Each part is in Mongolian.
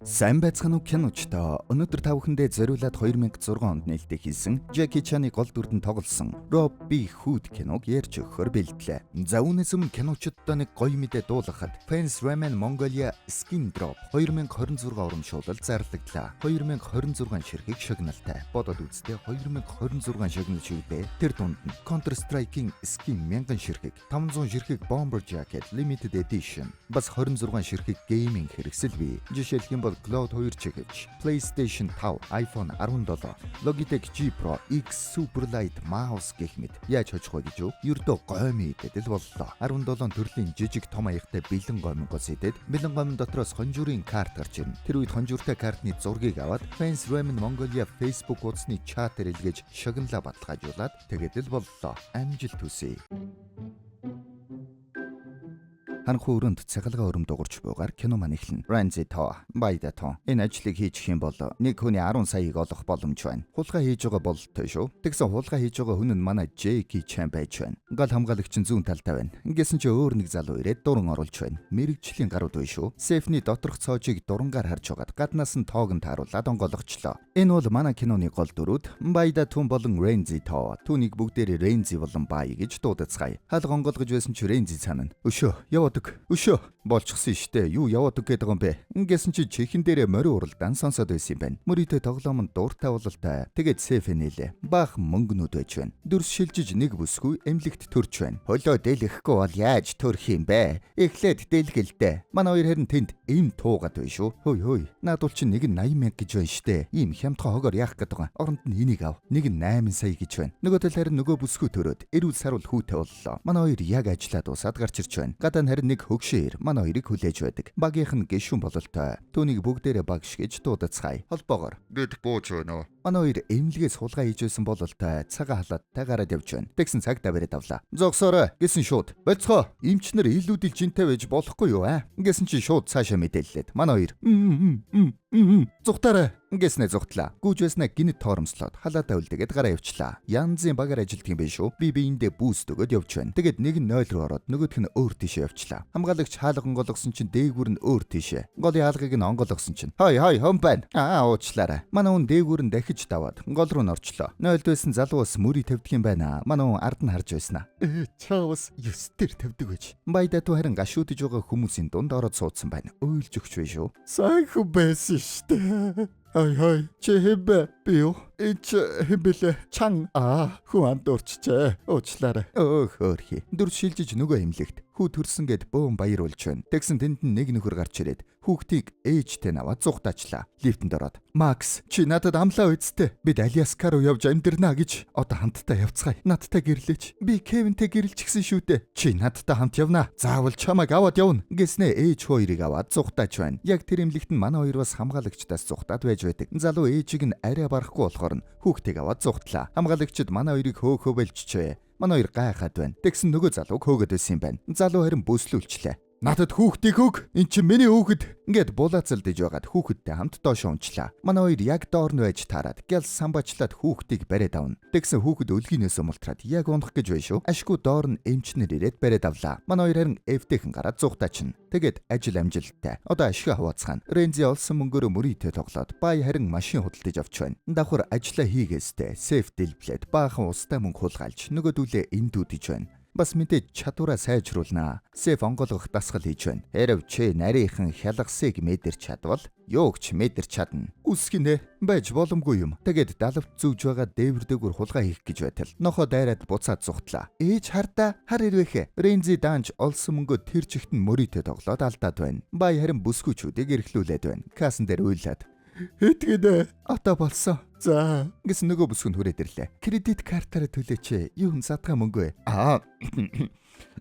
Сайн байцгаана уу, киночдоо. Өнөөдөр та бүхэндээ зориулаад 2006 онд нээлттэй хийсэн Jackie Chan-ы гол дүрдэн тоглосон Robin Hood киног ярьж өгөхөөр бэлтлээ. За, үүнээс өмнө киночдод нэг гоё мэдээ дуулгахад Fans Ramen Mongolia Skin Drop 2026 урамшуулал зарлагдлаа. 2026 ширхэг шагналтай. Бодоод үзтээ, 2026 шагнал шүү дээ. Тэр дунд нь Counter Strike-ийн skin 1000 ширхэг, 500 ширхэг Bomber Jacket Limited Edition, бас 26 ширхэг gaming хэрэгсэл бий. Жишээлх юм бол Cloud 2 чихэж, PlayStation 5, iPhone 17, Logitech G Pro X Superlight Mouse гэх мэт. Яаж хожих вэ гэж юу? Ердөө гоймон идээд л боллоо. 17 төрлийн жижиг том аягтай бэлэн гоймонгоос идээд, бэлэн гоймон дотроос хонжуурын карт гарч ирнэ. Тэр үед хонжууртай картны зургийг аваад Fans Ramen Mongolia Facebook хуудасны чатаар илгээж, шагналаа баталгаажуулаад тэгээд л боллоо. Амжилт хүсье. Харанхуй өрөөнд цахилгаан өрөм дугарч буйгаар кино маань эхэлнэ. Ранзи тоо, Байда тоо. Энэ ажлыг хийчих юм бол нэг хүний 10 саяыг олох боломж байна. Хулгай хийж байгаа бололтой шүү. Тэгсэн хулгай хийж байгаа хүн нь манай Джеки Чан байж байна. Гол хамгаалагч нь зүүн талдаа байна. Ингэсэн чи өөр нэг залуу ирээд дуран оруулж байна. Мэргэжлийн гарууд байна шүү. Сейфний доторх цоожийг дурангаар харж байгаад гаднаас нь тоог нь тааруулаад онгойлгочлоо. Энэ бол манай киноны гол дүрүүд Байда Түн болон Рензи тоо. Түүнийг бүгдээрээ Рензи болон Бай гэж дуудацгаая. Хаалга онгойлгож байсан чи Рензи цаана нь. Өшөө, яваад өг. Өшөө болчихсон штэ. Юу яваад өг гэдэг юм бэ? Ингэсэн чи чихэн дээрээ морин уралдаан сонсоод байсан юм байна. Мөрийтэй тоглоом нь дуртай бололтой. Тэгээд сейф нээлээ. Баах мөнгнүүд байж байна. Дүрс шилжиж нэг бүсгүй эмнэлэгт төрж байна. Хөлөө дэлгэхгүй бол яаж төрөх юм бэ? Эхлээд дэлгэлдэ. Манай хоёр харин тэнд эм туугаад байна шүү. Хөөй хөөй. Наадвал чи нэг нь 80 мянга гэж байна штэ. Ийм хямдхан хогоор яах гээд байгаа. Оронд нь энийг ав. Нэг нь 8 сая гэж байна. Нөгөө тал харин нөгөө бүсгүй төрөөд эрүүл саруул хүүтэй боллоо. Манай хоёр яг ажиллаа дуусаад гарч ирж байна. Гадаа нь харин нэг хөгшөөр манай хоёрыг хүлээж байдаг. Багийнх нь гишүүн бололтой. Түүнийг бүгдээрээ багш гэж дуудацгаая. Холбоогоор бид бууж байна уу? Манай хоёр эмнэлгээс хулгай хийж байсан бололтой цагаан халааттай гараад явж байна. Тэгсэн цагтаа бариад авлаа. "Зогсоорой" гэсэн шууд. "Болцгоо. Эмчнэр илүүдэл жинтэй байж болохгүй юу аа?" Гэсэн чи шууд цаашаа мэдээллээд. Манай хоёр "Зугтаарай" гэснээ зугтлаа. Гүйж байснаа гинэт торомслоод халаатаа үлдээгээд гараа явчлаа. Янзын багаар ажилтдаг юм биш үү? Би биендээ boost өгөөд явж байна. Тэгээд нэг нь 0 руу ороод, нөгөөх нь өөр тийшээ явчлаа. Хамгаалагч хаалга онгойлгосон чинь дээгүүр нь өөр тийшээ. Голын хаалгыг нь онгойлгосон чинь "Хой хой, хон байна. Аа, уучлаарай." Манай хүн дээгүүр нь дахиж даваад гол руу нь орчлоо. 0-д байсан залуу бас мөрий тавьдаг юм байна. Манай хүн ард нь харж байснаа. "Ээ, чаавас 9 дээр тавьдаг байж." Байдаа туу харин гашуудж байгаа хүмүүсийн дунд ороод суудсан байна. Уйлж өгч вэ шүү. Сайн хүн байсан штэ. Хай хай, чи хэн бэ? Би юу? Энэ чи хэн бэлээ? Чан аа, хүн андуурчжээ. Уучлаарай. Өөх хөөрхий. Дүр шилжиж нөгөө эмнэлэгт хүү төрсөн гэд бөөн баяр болж байна. Тэгсэн тэнд нь нэг нөхөр гарч ирээд хүүхдийг ээжтэй наваад зугтаачлаа. Лифтэнд ороод "Макс, чи надад амлаа үсттэй. Бид Аляска руу явж амьдрнаа гэж. Одоо хамтдаа явцгаая. Надтай гэрлээч. Би Кевинтэй гэрэлчихсэн шүү дээ. Чи надтай хамт явнаа. Заавал чамайг аваад явна" гэснээ ээж хоёрыг аваад зугтаач байна. Яг тэр эмнэлэгт нь манай хоёр бас хамгаалагчдаас зугтаад байж байдаг. Залуу ээжийг нь арай барахгүй болохоор нь хүүхдийг аваад зугтлаа. Хамгаалагчид манай хоёрыг хөөхөө болжчээ. Манай хоёр гайхаад байна. Тэгсэн нөгөө залууг хөөгөөд байсан юм байна. Залуу харин бүслүүлчлээ. "Надад хүүхдийг өг. Эн чинь миний хүүхэд" Ингээд булаацалдаж байгаад хүүхэдтэй хамт доош унчлаа. Манай хоёр яг доор нь байж таарад гял самбаачлаад хүүхдийг бариад авна. Тэгсэн хүүхэд өлгийнээс мултраад яг унах гэж байна шүү. Ашгүй доор нь эмчнэр ирээд бариад авлаа. Манай хоёр харин эвтэйхэн гараад зугтаачна. Тэгээд ажил амжилттай. Одоо ашиг хаваацгаана. Рензи олсон мөнгөөрөө мөрийтэй тоглоод, Бай харин машин худалдаж авч байна. Давхар ажлаа хийгээстэй сейф дэлблээд баахан устай мөнгө хулгайлж нөгөөдүүлээ эндүүдэж байна. Бас мэдээж чадвараа сайжруулнаа. Сейф онгойлгох дасгал хийж байна. Хэрв чи нарийнхан хялгасыг мэдэрч чадвал юуг ч мэдэрч чадна. Үсгинэ байж боломгүй юм. Тэгээд далавт зүүж байгаа дээвэр дээгүр хулгай хийх гэж байтал нохоо дайраад буцаад зугтлаа. "Ээж, хардаа, хар ирвэхэ." Рензи даанч олсон мөнгөө тэр чигт нь мөрийтэй тоглоод алдаад байна. Бай харин бүсгүүчүүдийг эрхлүүлээд байна. Кассан дээр уйлаад. Хэтгэнэ. "Одоо болсон." За. Гэсэн нөгөө бүсгүнд хүрээд ирлээ. "Кредит картаараа төлөөч. Юу юм задгаа мөнгө вэ?" "Аа.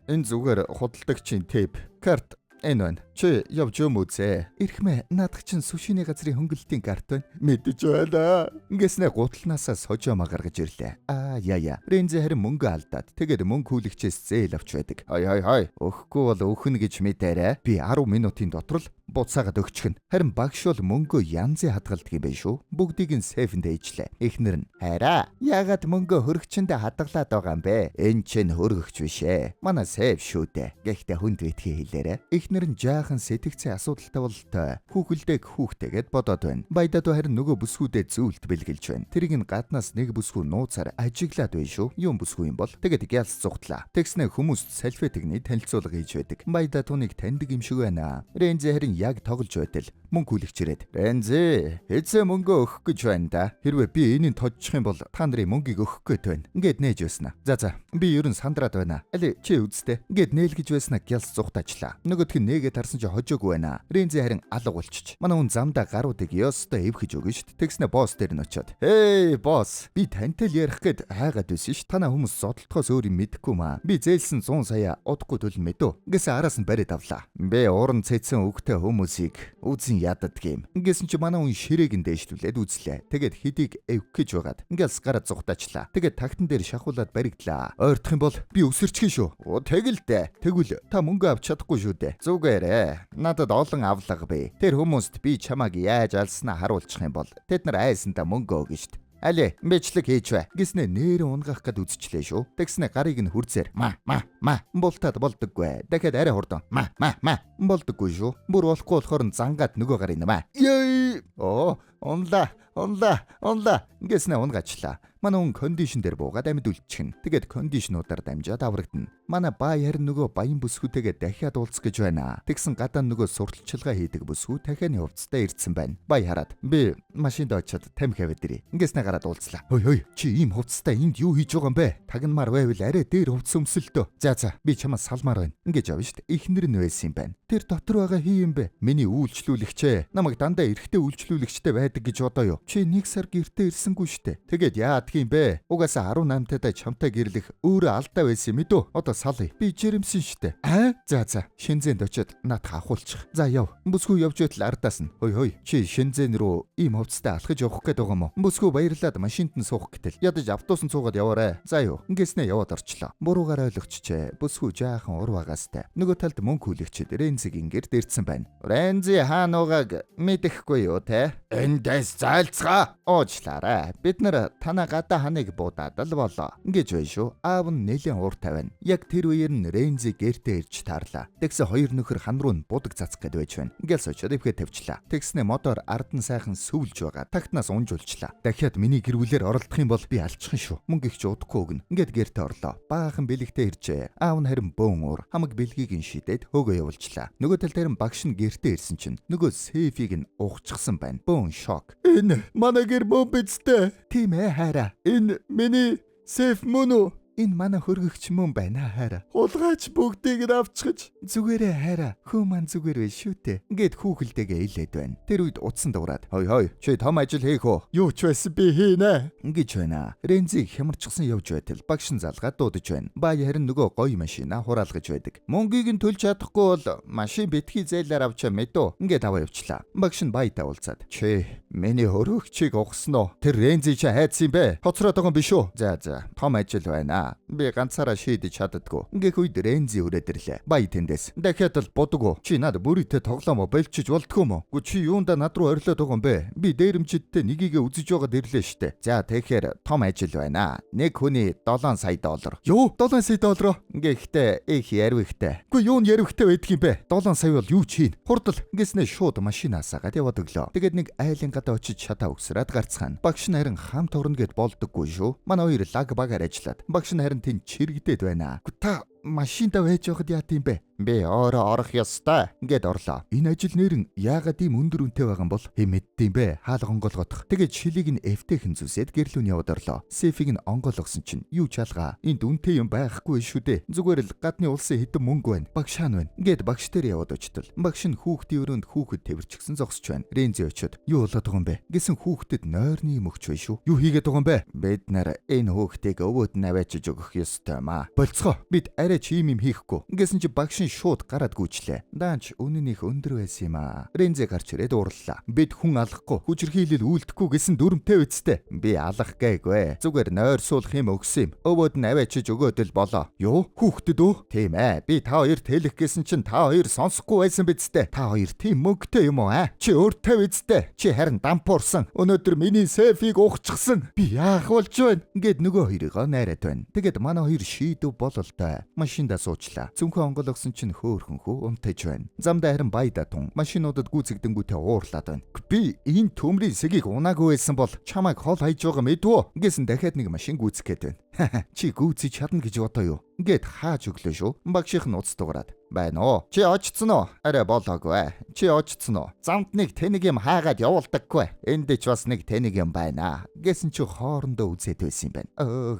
Энэ зүгээр худалдагчийн tip. Карт энэ байна. Чи явж юм үзээ." "Эрхмээ, наадах чинь сушины газрын хөнгөлөлтийн карт байна." Мэдэж байна. Ингэснэ гутланаасаа сожома гаргаж ирлээ. Аа яа яа. Рензи харин мөнгө алдаад тэгээд мөнгө хүлэгчээс зээл авч байдаг. "Хой хой хой. Өгөхгүй бол өхнө гэж мэдээрэй. Би 10 минутын дотор л буцаагаад өгчихнө." Харин багш бол мөнгөө янзын хадгалдаг юм байна шүү. Бүгдийг нь сейфэнд ээжлээ. Эхнэр нь "Хараа. Яагаад мөнгөө хөрөгчөндөө хадгалаад байгаа юм бэ? Энэ чинь хөргөгч биш ээ. Манай сейф шүү дээ. Гэхдээ хүнд битгий хэлээрэй." Эхнэр нь жаахан Баахан сэтгцэн асуудалтай бололтой. Хүүхэлдээг хүүхтэйгээд бодоод байна. Баядаа харин нөгөө бүсгүүдээ зүүлт бэлгэлж байна. Тэрийг нь гаднаас нэг бүсгүй нууцаар ажиглаад байна шүү. Юм бүсгүй юм бол. Тэгээд гялс зугтлаа. Тэгснэ хүмүүст салфетигний танилцуулга хийж байдаг. Баядаа түүнийг таньдаг юм шиг байна. Рензи харин яг тоглож байтал мөнгө хүлэгч ирээд "Рензи, эзээ мөнгө өгөх гэж байна да. Хэрвээ би энийг тоджчих юм бол та нарын мөнгийг өгөх гээд байна." Ингээд нээж байснаа. За, би ер нь сандраад байна. Али чи үзтээ. Ингээд нээлгэж байснаа гялс зугтаачлаа. Нөгөөх нь нээгээд харсан чи хожоогүй байна. Рензи харин алга болчих. Манай хүн замдаа гаруудыг ёстой эвхэж өгнө шүү дээ. Тэгснэ босс дээр нь очиод. "Hey босс, би тантай л ярих гээд хайгаад байсан ш. Танаа хүмүүс зодтолтохоос өөр юм мэдэхгүй маа. Би зээлсэн 100 сая удахгүй төлнө мэдөө." Ингэсэн араас нь бариад авлаа. Би уран цэцэн үгтэй хүмүүсийг үзэн яддаг юм. Ингэсэн чи манай хүн ширээг нь дээшлүүлээд үзлээ. Тэгээд хэдийг эвх гэж байгаад ингээл гараад зугтаачлаа. Тэгээд тагтан дээр шахуулаад баригдлаа. Ойртох юм бол би өсөрчих шүү. Оо тэгэл дээ. Тэгвэл та мөнгө авч чадахгүй шүү дээ. Зүгээрээ. Надад олон авлага бий. Тэр хүмүүст би чамайг яаж алснаа харуулчих юм бол тэд нар айсандаа мөнгө өгнө шүү дээ. Али, бичлэг хийж бай. Гэснэ нээр унгаах гэд үзчихлээ шүү. Тэгснэ гарыг нь хүрзээр ма ма ма болтаад болдоггүй. Дахиад арай хурдан ма ма ма болдоггүй шүү. Бүр болохгүй болохоор нь зангаад нөгөө гарыг нэмаа. Ёй! Оо, унлаа, унлаа, унлаа. Гэснэ унгаачлаа. Манай хүн кондишн дээр буугаад амьд үлдчихнэ. Тэгээд кондишнуудаар дамжаад аврагдана. Манай баа харин нөгөө баян бүсгүүтэйгээ дахиад уулзах гэж байна. Тэгсэн гадаа нөгөө сурталчилгаа хийдэг бүсгүй дахианы хувцастай ирсэн байна. Бай хараад би машинд очиод тамхи аваад ирье. Ингэснэ гараад уулзлаа. Хөөе хөөе, чи ийм хувцастай энд юу хийж байгаа юм бэ? Тагнамаар байвал арай дээр хувцас өмсөлтөө. За, би чамаас салмаар байна. Ингэж явна шүү дээ. Эхнэр нь байсан юм байна. Тэр дотор байгаа хий юм бэ? Миний үйлчлүүлэгчээ. Намайг дандаа эрэгтэй үйлчлүүлэгчтэй байдаг гэж бодоо юу? Чи нэг сар гэртээ ирсэнгүй шүү дээ. Тэгээд яадаг юм бэ? Угаасаа 18 тадаа чамтай гэрлэх өөрөө алдаа байсан юм мэдөө. Одоо салъя. Би жирэмсэн штэ. Аа? За. Шинзээнд очиод наадах авахулчих. За яв. Бүсгүй явж байтал ардаас нь. Хөөе хөөе. Чи Шинзэн рүү ийм хувцастай алхаж явах гээд байгаа юм уу? Бүсгүй баярлаад машинд нь суух гэтэл ядаж автобусан суугаад яваарэ. За юу. Ингэснээ яваад орчлоо. Буруугаар ойлгочихжээ. Бүсгүй жаахан ур багастай. Нөгөө талд мөнгө хүлэгчид Рензигийн гэрд ирсэн байна. Рензи хаана байгааг мэдэхгүй юу те? Эндээс зайлцгаа. Уучлаарай. Бид нар танаа гадаа ханыг буудаад л болоо. Ингэж байна шүү. Аав нь нэлээд ууртай байна. Яг тэр үеэр нь Рензи гэртээ ирж таарлаа. Тэгсэн хоёр нөхөр хан руу нь будаг цацах гээд байж байна. Ингээл сочоод ивхээ тавьчлаа. Тэгснэ модоор ард нь сайхан сүвлж байгаа. Тагтнаас унжуулчлаа. Дахиад миний гэр бүлээр оролдох юм бол би алчихын шүү. Мөнгө их ч удахгүй өгнө. Ингээд гэртээ орлоо. Баахан бэлэгтэй иржээ. Аав нь харин бөөн уур. Хамаг бэлгийг нь шидээд хөөгөө явуулчлаа. Нөгөө тал дээр нь багш нь гэртээ ирсэн чинь нөгөө сейфийг нь угчихсан байна. Бөөн шок. Энэ манай гэр бөөн бидтэй. Тийм хайраа. Энэ миний сейф мөн үү? Энэ манай хөргөгч мөн байна хайраа. Хулгайч бүгдийг нь авчихаж. Зүгээрээ хайраа. Хөө маань зүгээр вэ шүү дээ. Ингээд хүүхэлдэгээ илээд байна. Тэр үед утсан дуурайд. Хой хой, чи том ажил хийх үү? Юу ч байсан би хийнэ. Ингэж байна. Рензиг хямарчсан явж байтал багш нь залгаад дуудаж байна. Бай харин нөгөө гоё машина хураалгаж байдаг. Мөнгийг нь төлж чадахгүй бол машин битгий зээлээр авчаа мэдөө. Ингээд аваа явчлаа. Багш нь баятаа уулзаад. Чи миний хөргөгчийг угсан уу? Тэр Рензи чи хайцсан юм бэ? Хоцроод байгаа юм биш үү? За, том ажил байна. Би ганцаараа шийдэж чаддаггүй. Ингэх үед Рензи өрөөд ирлээ. Бай тэндээс. Дахиад л бодгоо. Чи над бүрийтэй тоглоомоо болчиж болдгоо мө? Гү чи юунда над руу орилоод байгаа юм бэ? Би дээрэмчидтэй нэгийгээ үзэж байгаад ирлээ штэ. За тэгэхээр том ажил байна. Нэг хүний 7 сая доллар. Юу? 7 сая доллароо? Гэхдээ их ярвихтэй. Үгүй юу нь ярвихтэй байдаг юм бэ? 7 сая бол юу ч хийн. Хурдл. Ингэснээ шууд машинаасаа гад яваад өглөө. Тэгээд нэг айлын гадаа очиж шатаа өгсраад гарцгаана. Багш нь харин хамт орно гэд болдоггүй шүү. Манай хоёр лаг багаар ажиллаад. Багш нь харин тэнд чирэгдээд байна. Та машинда байж байхад яат юм бэ? Би өөрөө орох ёстой. Ингээд орлоо. Энэ ажил нэрэн яагаад ийм өндөр үнэтэй байгаа юм бол хэм мэддэм бэ? Хаалга онгоолгодох. Тэгээд шилийг нь эвтэйхэн зүсээд гэрлүүн яваад орлоо. Сейфийг нь онгоолгосон чинь юу чалгаа. Энд үнэтэй юм байхгүй шүү дээ. Зүгээр л гадны улсын хэдэн мөнгө байна. Багш хаан байна. Ингээд багш дээр яваад очтол. Багш нь хүүхдийн өрөөнд хүүхэд тэвэрчихсэн зогсож байна. Рензи очиод юу болоод байгаа юм бэ? Гэсэн хүүхдэд нойрны юм өгч бай шүү. Юу хийгээд байгаа юм бэ? Бид нар энэ хүүхдийг өвөөд нь аваачиж өгөх ёстой маа. Болцгоо. Бид арай ч ийм юм хийхгүй. Ингэсэн чи багш нь шууд гараад гүйчлээ. Даанч үнэн их өндөр байсан юм аа. Рензи гарч ирээд уурлаа. Бид хүн алахгүй, хүчирхийлэл үйлдэхгүй гэсэн дүрмтэй үсттэй. Би алах гээгүй. Зүгээр нойрсуулах юм өгсөн юм. Өвөөд нь аваачиж өгөөд л болоо. Юу? Хүүхдэд үү? Тийм ээ. Би та хоёр тэлэх гэсэн чинь та хоёр сонсохгүй байсан биз дээ. Та хоёр тийм мөнгөтэй юм уу аа? Чи өөртөө үсттэй. Чи харин дампуурсан. Өнөөдөр миний сейфийг ухчихсан. Би яах болж байна? Ингээд нөгөө хоёрыгоо найраад байна. Тэгээд манай хоёр шийдв бололтой. Машиндаа суучлаа. Цүнхээ онгоолгосон чинь хөөхөн хүү унтаж байна. Замдаа харин Баядатун машинуудад гүйцэгдэнгүүтээ уурлаад байна. Би энэ төмрийн сэгийг унаагүй байсан бол чамайг хол хайж байгаа мэдвүү? Гэсэн дахиад нэг машин гүйцэх гээд байна. Чи гүйцэж чадна гэж бодоо юу? Ингээд хааж өглөө шүү. Багшийнх нь уц дугаарад. Байна уу? Чи очсон уу? Арай болоогүй. Чи очсон уу? Замд нэг тэнэг юм хаагаад явуулдаггүй. Энд ч бас нэг тэнэг юм байна. Гэсэн чи хоорондоо үзээд байсан юм байна.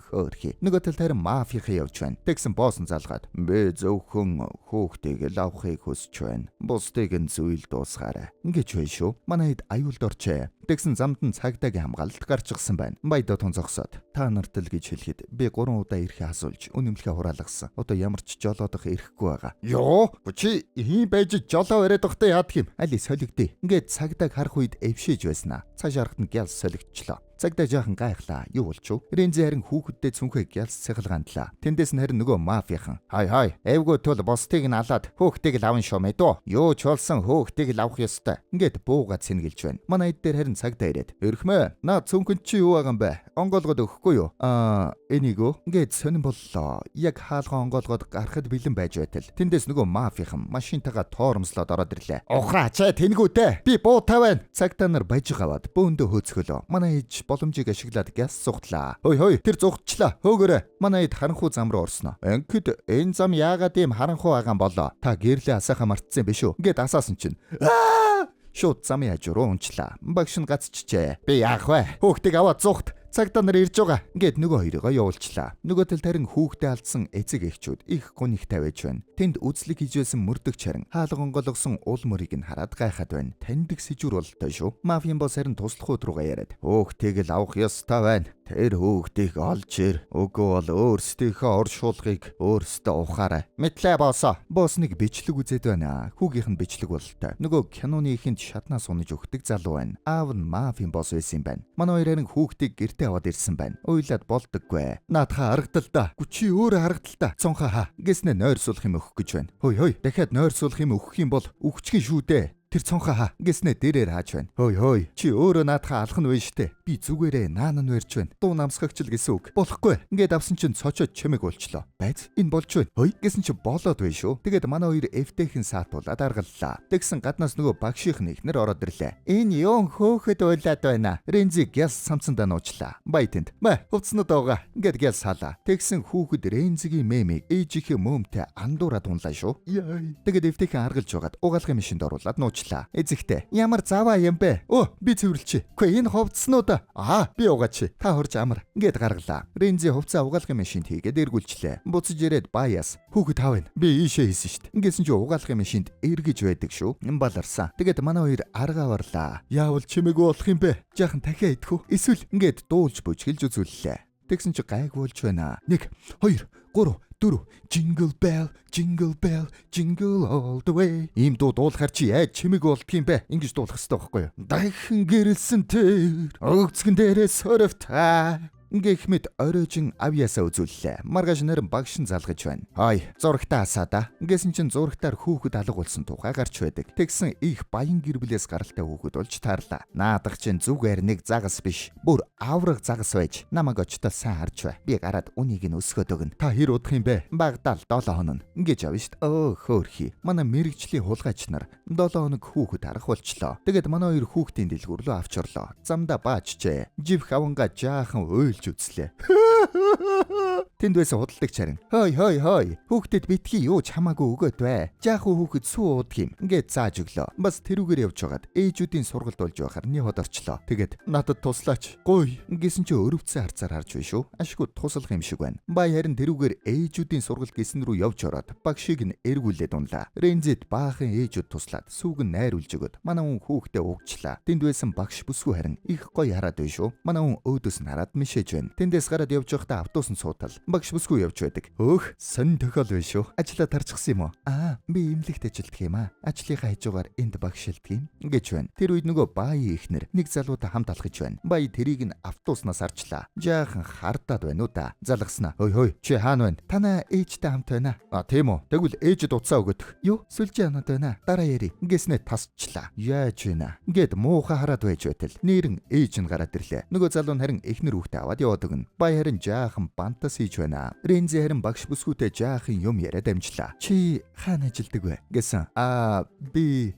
Хөөрхий. Нөгөө талд харин мафийнхаа явж байна. Тэгсэн боосон залгаад би зөвхөн хүүхдийг л авахыг хүсэж байна. Бусдыг нь зүйл дуусгаарай. Ингэж байна шүү. Манай хэд аюулд орчээ. Тэгсэн замд нь цагдаагийн хамгаалалт гарчихсан байна. Баядатун зогсоод та нарт л гэж хэлэхэд би 3 удаа ирэхээ асуулж үнэмлэхээ хураалгасан. Одоо ямар ч жолоодох ирэхгүй байгаа. Йоо, чи ийм байж жолоо яриад байхдаа яадаг юм? Али солигдъё. Ингээд цагдааг харах үед эвшээж байснаа. Цааш харахад нь гялс солигдчлоо. Цагдаа жаахан гайхлаа. Юу болчих вэ? Рензи харин хүүхэддээ цүнхээ гялс цэхэлгандлаа. Тэндээс нь харин нөгөө мафийнхан. Хай хай, эвгүй тул бусдыг нь алаад хүүхдийг л аван шүү мэдүү. Юу ч болсон хүүхдийг л авах ёстой. Ингээд бууга цэнгэлж байна. Манай эд дээр харин цагдаа ирээд. Өрхмөө, наа цүнхэнд чи юу байгаа юм бэ? Онгоолгоод өгөхгүй юу? Аа, энийг үү? Ингээд сонин боллоо. Яг хаалгаа онгоолгоод гарахад бэлэн байж байтал. Тэндээс нөгөө мафийнхан машинтайгаа тоормслоод ороод ирлээ. Ухраа чаа тэнгүүтээ. Би буутай байна. Цагдаа нар бажиг аваад бөөндөө хөөцгөлөө. Манай ээж боломжийг ашиглаад гяс зугтлаа. Хой хой тэр зугтчлаа. Хөөгөрөө. Манай хэд харанхуй зам руу орсноо. Ингээд энэ зам яагаад ийм харанхуй байгаа юм болоо? Та гэрлээ асаахаа мартсан биш үү? Ингээд асаасан чинь. Аа! Шууд замын хажуу руу унчлаа. Багш нь гацчихжээ. Би яах вэ? Хүүхдийг аваад зугт. Цагдаа нар ирж байгаа. Ингээд нөгөө хоёрыгоо явуулчлаа. Нөгөө талд харин хүүхдээ алдсан эцэг эхчүүд их гунигтай байж байна. Тэнд үзлэг хийж байсан мөрдөгч харин хаалга онгойлгосон уул мөрийг нь хараад гайхаад байна. Таньдаг сэжүр бололтой шүү. Мафийн босс харин туслах уу руугаа яриад. Хүүхдийг л авах ёстой байна. Тэр хүүхдийг олж ир. Үгүй бол өөрсдийнхөө оршуулгыг өөрсдөө ухаарай. Мэтлээ боосоо. Босс нэг бичлэг үзээд байна. Хүүгийнх нь бичлэг бололтой. Нөгөө киноны ихэнд шатнаас унаж өгдөг залуу байна. Аав нь мафийн босс байсан юм байна. Манай хоёр харин хүүхдийг гэртээ аваад ирсэн байна. Уйлаад болдоггүй. Наадхаа харагдал да. Гү чи өөрөө харагдал та. Цонхоо хаа. Гэснэ нойрсуулах юм өгөх гэж байна. Хөөй хөөй. Дахиад нойрсуулах юм өгөх юм бол өгчгэн шүү дээ. Тэр цонхоо хаа. Гэснэ дээрээр хааж байна. Хөөй хөөй. Чи өөрөө наадхаа алах нь вэ штэ. Би зүгээрээ наана нь барьж байна. Дуу намсгагч л гэсэн үг. Болохгүй. Ингээд авсан чинь цочоод чимэг болчлоо. Байз энэ болж байна. Хөөй гэсэн чи болоод байна шүү. Тэгээд манай хоёр эвтэйхэн саатуулаад аргаллаа. Тэгсэн гаднаас нөгөө багшийнх нь ихнэр ороод ирлээ. Энэ юун хөөхөд уйлаад байна. Рензи гялс самцандаа нуучлаа. Баятанд. Мэ хувцснууд байгаа. Ингээд гялс хаалаа. Тэгсэн хүүхэд Рензигийн мемийг ээжийнхээ мөөмтэй андуураад унлаа шүү. Яй. Тэгээд эвтэйхэн аргалж байгаад угаалгын машинд оруулаад нуучлаа. Эзэгтэй. Ямар заваа юм бэ? Өө би цэвэрлчихье. Үгүй энэ хувцснууд. Аа би угаач. Та хурж амар. Ингээд гаргалаа. Рензи хувцаа угаалгын машинд хийгээд эргүүлчлээ. Буцаж ирээд баяас. Хүүхэд хаа вэ? Би ийшээ хийсэн штт. Ингэсэн чи угаалгын машинд эргэж байдаг шүү. Баларсан. Тэгээд манай хоёр аргаа барлаа. Яавал чимээгүй болох юм бэ? Жаахан дахиад идэх үү? Эсвэл ингээд дуулж бүжгэлж үзүүллээ. Тэгсэн чи гайг болж байна. 1 2 3 4 Jingle bell, jingle bell, jingle all the way. Ийм дуу дуулахар чи яаж чимээгүй болдго юм бэ? Ингэж дуулах хэрэгтэй байхгүй юу? Дахин гэрэлсэн тэр өгцгөн дээрээ сорвтай. Ингэх мэт оройжин авьяасаа үзүүллээ. Маргааш нэр багш нь залгаж байна. Хой, зурагтаа асаа да. Ингэсэн чинь зурагтаар хүүхэд алга болсон тухай гарч байдаг. Тэгсэн их баян гэр бүлээс гаралтай хүүхэд болж таарлаа. Наадах чинь зүгээр нэг загас биш. Бүр авраг загас байж. Намайг очтол сайн харж бай. Би гараад үнийг нь өсгөөд өгнө. Та хэр удах юм бэ? Багдаал 7 хоног. Ингэж авна шт. Өө хөөрхий. Манай мэрэгжлийн хулгайч нар 7 хоног хүүхэд харах болчлоо. Тэгээд манай хоёр хүүхдийн дэлгүүр рүү авч орлоо. Замдаа баачжээ. Живх авангаа жаахан уйлж үзлээ. Тэнд байсан худалдагч харин хой хой хой хүүхдэд битгий юу ч хамаагүй өгөөд бай. Жаахан хүүхэд сүү уудаг юм. Ингээд зааж өглөө. Бас тэрүүгээр явж байгаад ээжүүдийн сургалт болж байхаар ниход орчлоо. Тэгээд надад туслаач. Гуй гэсэн чи өрөвдсөн харцаар харж байна шүү. Ашгүй туслах юм шиг байна. Бай харин тэрүүгээр ээжүүдийн сургалт гисэн рүү явж ороод багшийг нь эргүүлээд унлаа. Рензэд баахан ээжүүд туслаад сүүг нь найруулж өгөөд манай хүн хүүхдээ угчлаа. Тэнд байсан багш бүсгүй харин их гоё хараад байна шүү. Манай хүн өөдөөс нь хараад мишээж байна. Тэндээс гараад явж байхдаа автобус нь суутал багш бүсгүй явж байдаг. Хөөх сонин тохиол байна шүү. Ажлаа тарчихсан юм уу? Аа, би эмнэлэгт ажилтдаг юм аа. Ажлынхаа хажуугаар энд багшилдаг юм гэж байна. Тэр үед нөгөө баи ихнэр нэг залуутай хамт алхаж байна. Баи тэрийг нь автобуснаас арчлаа. Жаахан хардаад байна уу да. Залгаснаа. Хой хой чи хаана байна? Танаа ээжтэй хамт байна. А тийм үү. Тэгвэл ээжэд утсаа өгödөх. Юу? Сүлжээ анаад байна. Дараа яри. Ингэснээ тасчлаа. Яаж байна? Ингээд муухай хараад байж байтал. Нэрэн ээж нь гараад ирлээ. Нөгөө залуу нь харин эхнэр хүүхдээ аваад аваад яваад өгнө. Бай харин жаахан бантас хийж байна. Рензи харин багш бүсгүйтэй жаахан юм яриад амжлаа. Чи хаана ажилдаг вэ? Гэсэн. Аа би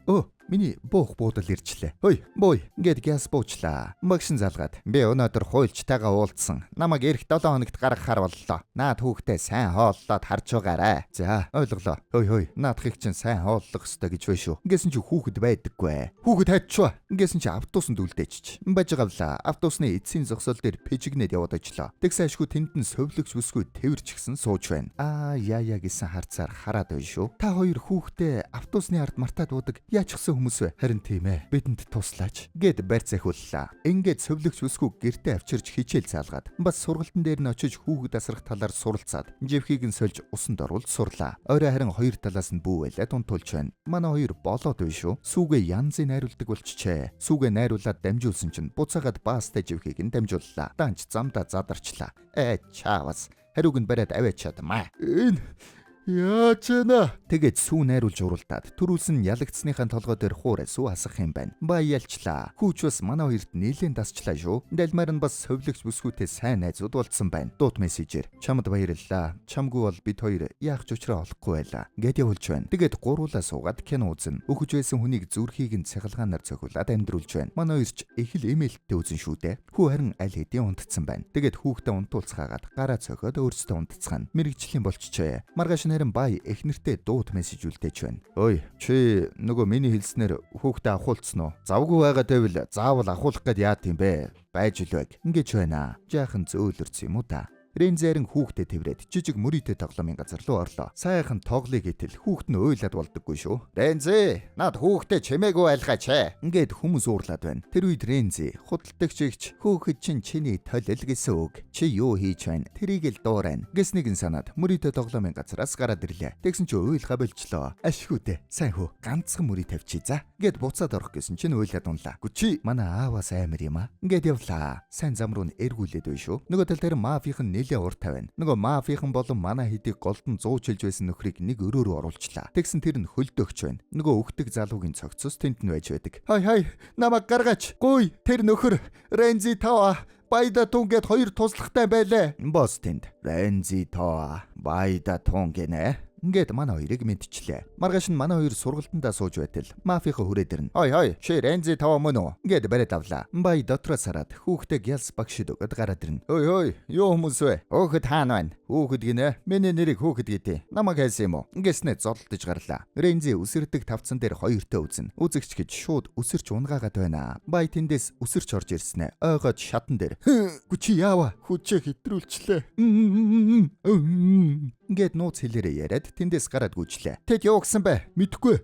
миний буух буудал ирчлээ. Хөөй, бууй. Ингээд гяс буучлаа. Багш нь залгаад. Би өнөөдөр хуульчтайгаа уулзсан. Намайг эх 7 хоногт гаргахаар боллоо. Наад хүүхдээ сайн хооллоод харж байгаарай. За, ойлголоо. Хөөй хөөй, наадхыг чинь сайн хооллох ёстой гэж байна шүү. Ингэсэн чи хүүхэд байдаггүй. Хүүхэд хайчваа. Ингэсэн чи автобусанд үлдээчих. Баж гавлаа. Автобусны эцсийн зогсоол дээр пижигнээд яваад очлоо. Тэгсэн ашгүй тэнд нь совлогч бүсгүй тэвэрч гисэн сууж байна. Аа, яа яа гэсэн харцаар хараад байна шүү. Та хоёр хүүхдээ автобусны ард мартаад буудаг. Яачихсан хүмүүс вэ? Харин тийм ээ. Бидэнд туслаач гэд барь захиуллаа. Ингээд совлогч бүсгүй гэртээ авчирч хичээл заалгаад бас сургалтын дээр нь очиж хүүхэд асрах талаар суралцаад живхийг нь сольж усанд оруулж сурлаа. Орой харин хоёр талаас нь бүү байлаад унтуулж байна. Манай хоёр болоод байна шүү. Сүүгээ янзын найруулдаг болчихжээ. Сүүгээ найруулад дамжуулсан чинь буцаагаад баастай живхийг нь дамжууллаа. Данч замдаа задарчлаа. Чаавас хариуг нь бариад аваачаад маа. Энэ яаж вэ? Тэгээд сүү найруулж уралдаад төрүүлсэн ялагдсныхаа толгой дээр хуурай сүү асах юм байна. Бай ялчлаа. Хүүч бас манай хоёрт нэлээд дасчлаа шүү. Далмаар нь бас совлогч бүсгүйтэй сайн найзууд болцсон байна. Дуут мессежээр чамд баярлалаа. Чамгүй бол бид хоёр яах ч учраа олохгүй байлаа. Гэт явуулж байна. Тэгээд гуруулаа суугаад кино үзнэ. Өгөж байсан хүнийг зүрхийг нь цахилгаанаар цохиулаад амьдруулж байна. Манай хоёр ч их л эмээлттэй үзэн шүү дээ. Хүү харин аль хэдийн унтцсан байна. Тэгээд хүүхдээ унтуулцгаагаад гараа цохиод өөрсдөө унтцгаана. Мэргэжлийн болчихжээ. Маргааш нь харин бай эхнэртээ дуут мессеж үлдээж байна. Ой, чи нөгөө миний хэлснээр хүүхдээ авахулцсан уу? Завгүй байгаа гэвэл заавал авахулах гээд яат юм бэ? Байж л байг. Ингэж байна. Жаахан зөөлөрсөн юм уу та? Рензэрэн хүүхдээ тэврээд жижиг мөрийтэй тоглоомын газар руу орлоо. Сайхан тоглоё гэтэл хүүхд нь уйлаад болдоггүй шүү. Рензэ, над хүүхдээ чимээгүй айлгаач ээ. Ингээд хүмүүс уурлаад байна. Тэр үед Рензи худалдагч эгч хүүхэд чинь чиний толил гэсэн үг. Чи юу хийж байна? Тэрийг л дуурайна. Гэснийг нь санаад мөрийтэй тоглоомын газараас гараад ирлээ. Тэгсэн чи уйлгаа болчлоо. Ашгүй дээ. Сайн хөө. Ганцхан мөрий тавьчих за. Ингээд буцаад орох гэсэн чинь уйлаад унлаа. Гүчи манай ааваас амар юм аа. Ингээд явлаа. Сайн зам руу нь эргүүлээд байна шүү. Нөгөө тал дээр мафийн нэлээ ур тавина. Нөгөө мафийнхан болон манай хэдийг голдон зуучилж байсан нөхрийг нэг өрөө рүү оруулчлаа. Тэгсэн тэр нь хөлдөөгч байна. Нөгөө өгдөг залуугийн цогцос тэнд нь байж байдаг. Хай хай, намайг гаргаач. Гуй, тэр нөхөр Рензи тава Байда тун гэд хоёр туслахтай байлаа. Босс тэнд Рензи тоо Байда тун гинэ. Ингээд манай хоёрыг мэдчихлээ. Маргааш нь манай хоёр сургалтандаа сууж байтал мафийнхаа хүрээд ирнэ. Ой хой, чи Рензи тав мөн үү? Ингээд бариад авлаа. Бай дотроос хараад хүүхдээ гялс багшид өгöd гараад ирнэ. Ой хой, юу хүмүүс вэ? Хөөхөд хаана байна? Хүүхэд гинэ. Миний нэрийг хүүхэд гэдэг. Намайг хайсан юм уу? Ингэснэ золдож гарлаа. Рензи үсэрдэг тавцан дээр хоёртой үзнэ. Үзэгч гэж шууд үсэрч унгаагаад байна. Бай тэндээс үсэрч орж ирснэ. Ойгоод шатан дээр. Гү чи яава? Хүчээ хэтрүүлчлээ. Ингээд нууц хэлээрээ яриад тэндээс гараад гүйчлээ. Тэд юу гэсэн бэ? Мэдхгүй.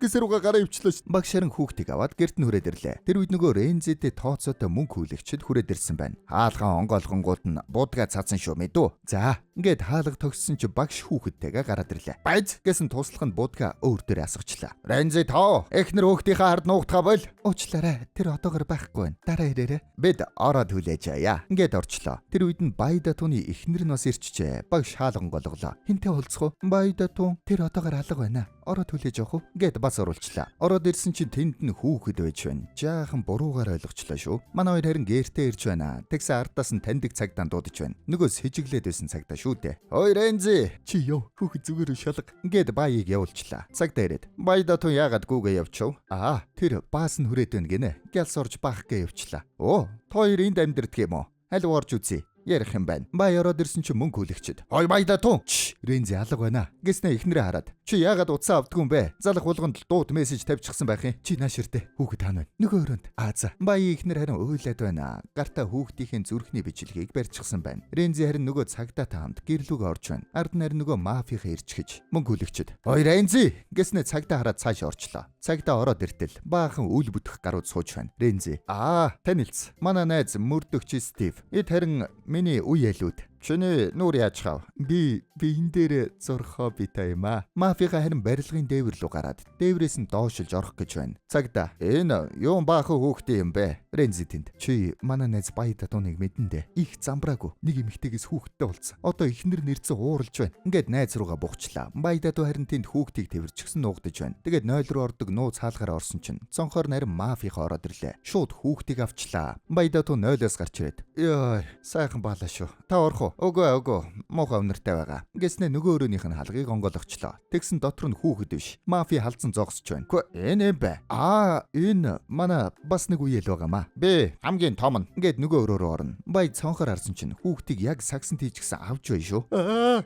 Гэсэр уга гараа ивчлээ. Багш харин хүүхдийг аваад гэрт нь хүрээд ирлээ. Тэр үед нөгөө Рензэдээ тооцоотой мөнгө хүлэгчд хүрээд ирсэн байна. Хаалгаан онгоолгонгууд нь буудгаа цаацсан шүү мэдүү. За, ингээд хаалга тогссон чи багш хүүхэдтэйгээ гараад ирлээ. Баяз гэсэн туслах нь буудгаа өөр дээр асгачлаа. Рензэ тоо, эхнэр хүүхдийнхээ ард нуугдгаа бол. Уучлаарай, тэр одоогор байхгүй байна. Дараа ирээрэй. Бид ороод хүлээж аяа. Ингээд орчлоо. Тэр үед нь Байда тууны эхнэр нь бас ирчихжээ. Багш хаалга онгоолголоо. Хинтээ уулзах уу? Байда туун тэр одоогор алга байна. Ороод хүлээж авах уу? Гэт бас оруулчлаа. Ороод ирсэн чинь тэнд нь хүүхэд байж байна. Жаахан буруугаар ойлгочлоо шүү. Манай хоёр харин гэртээ ирж байна. Тэгсэн ардаас нь таньдаг цагдаа дуудаж байна. Нөгөө сэжиглээд байсан цагдаа шүү дээ. Ой Рензи, чи яв. Хүүхэд зүгээр шалга. Гэт баяыг явуулчлаа. Цагдаа ирээд Байда туун яагаад гүүгээ явчихв? Аа, тэр баас нь хүрээд байна гинэ. Гялс орж баах гээ явчлаа. Оо, та хоёр энд амьдэрдэг юм уу? Аль орж үзье. Ярих юм байна. Бай ороод ирсэн чи мөнгө хүлэгчд. Хой Байда туун. Рензи алга байна. Гэснэ эхнэрээ хараад. Чи яагаад утсаа авдгүй юм бэ? Залах болгонд дуут мессеж тавьчихсан байх юм. Чи нааш ирдэ. Хүүхэд хаана байна? Нөгөө өрөөнд. Аа за. Баян эхнэр харин уйлаад байна. Гартаа хүүхдийнхээ зүрхний бичлэгийг барьчихсан байна. Рензи харин нөгөө цагдаатай хамт гэрлүүгээ орж байна. Ард нь харин нөгөө мафийнхаа ирчихэж мөнгө хүлэгчд. Ой Рензи гэснэ цагдаа хараад цааш орчлоо. Цагдаа ороод иртэл баахан үл бүтэх гарууд сууж байна. Рензи. Аа, танилцс. Манай найз мөрдөгч Стив. Эд харин миний үе ялүүд. Чиний нүүр яаж хав? Би биен дээр зурхоо битай юм аа. Мафига харин барилгын дээвэр рүү гараад дээврээс нь доошилж орох гэж байна. Цагдаа. Энэ юун баахан хүүхдээ юм бэ? Рензи тэнд. Чи манай найз Баяда тууныг мэдэн дээ. Их замбраагүй. Нэг эмэгтэйгээс хүүхэдтэй болсон. Одоо эхнэр нэрцэн ууралж байна. Ингээд найз руугаа бугчлаа. Баяда туу харин тэнд хүүхдийг тэвэрчихсэн нуугдаж байна. Тэгээд 0 руу ордог нууц хаалгаар орсон чинь цонхоор нарийн мафиха ороод ирлээ. Шууд хүүхдийг авчлаа. Баяда туу 0-оос гарч ирээд. Йой, сайхан баалаа шүү. Та орох уу? Үгүй үгүй. Муухай үнэртэй байгаа. Гэснэ нөгөө өрөөнийх нь халгыг онгойлгочлоо. Тэгсэн дотор нь хүүхэд биш. Мафи халдсан зогсож байна. Үгүй энэ юм бэ? Аа, энэ манай бас нэг үеэл байгаамаа. Би хамгийн том нь. Ингээд нөгөө өрөөрөө орно. Бай цонхоор харсан чинь хүүхдийг яг сагсан тийчгсэн авч бай шүү.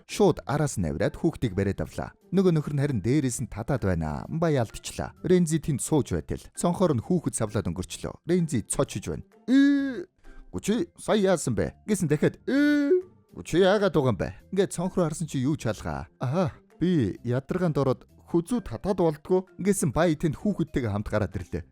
Шууд араас нь авираад хүүхдийг бариад авлаа. Нөгөө нөхөр нь харин дээрээс нь татаад байна. Бай алдчихлаа. Рензи тэнд сууж байтал. Цонхоор нь хүүхэд савлаад өнгөрчлөө. Рензи цочиж байна. Гү чи сая яасан бэ? Гэсэн дахиад чи яагаад байгаа юм бэ? Ингээд цонх руу харсан чи юу чалгаа? Аа, би ядаргаанд ороод хүзүү татаад болдгоо. Ингэсэн бай тэнд хүүхэдтэйгээ хамт гараад ирлээ.